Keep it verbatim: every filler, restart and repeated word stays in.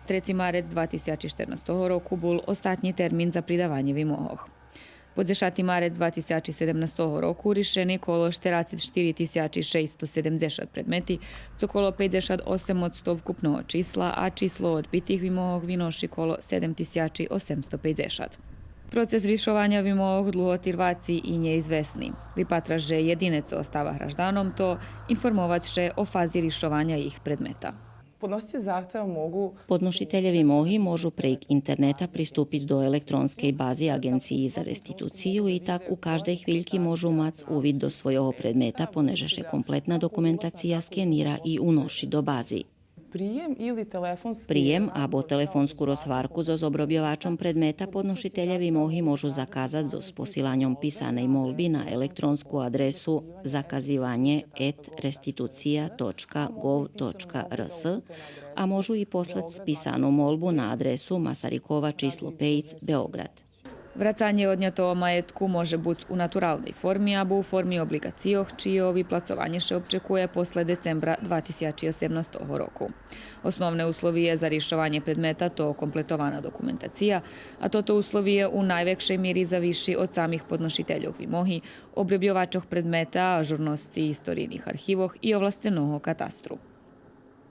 Треци марец два тисячи штернастого року бул остатнї термин за придаванє вимогох. По дзешати марец два тисячи седемнастого року ришени коло штерацец штири тисячи шейсто седемдзешат предмети, цо коло пейдзешат осем одсто вкупного числа, а число одбитих вимогох виноши коло седем тисячи осемсто пейдзешат. Процес ришованя вимогох длуго тирваци и нєизвесни. Випатра же єдине цо остава гражданом, то информовац ше о фази ришованя їх предмета. Podnosioci zahteva mogu Подношителє вимоги можу прейґ интернета приступиц до електронскей бази Аґенциї за реституцию и так у каждей хвильки можу мац увид до свойого предмета, понеже ше комплетна документация скенира и уноши до бази. Приєм или телефонски Приєм або телефонску розгварку зоз обробйовачом предмета подношителє вимоги можу заказац зоз посиланьом писаней молби на електронску адресу закazivanje at restitucija точка gov точка rs, а можу и послац писану молбу на адресу Масарикова число пейц, Беоґрад. Врацанє однятого маєтку може буц у натуралней форми або у форми облиґацийох, чиє виплацованє ше обчекує после децембра два тисячи осемнастого року. Основне условиє за ришованє предмета то комплетована документация, а тото условиє у найвекшей мири завиши од самих подношительох вимоги, обробйовачох предмета, ажурносци историйних архивох и овластеного катастру.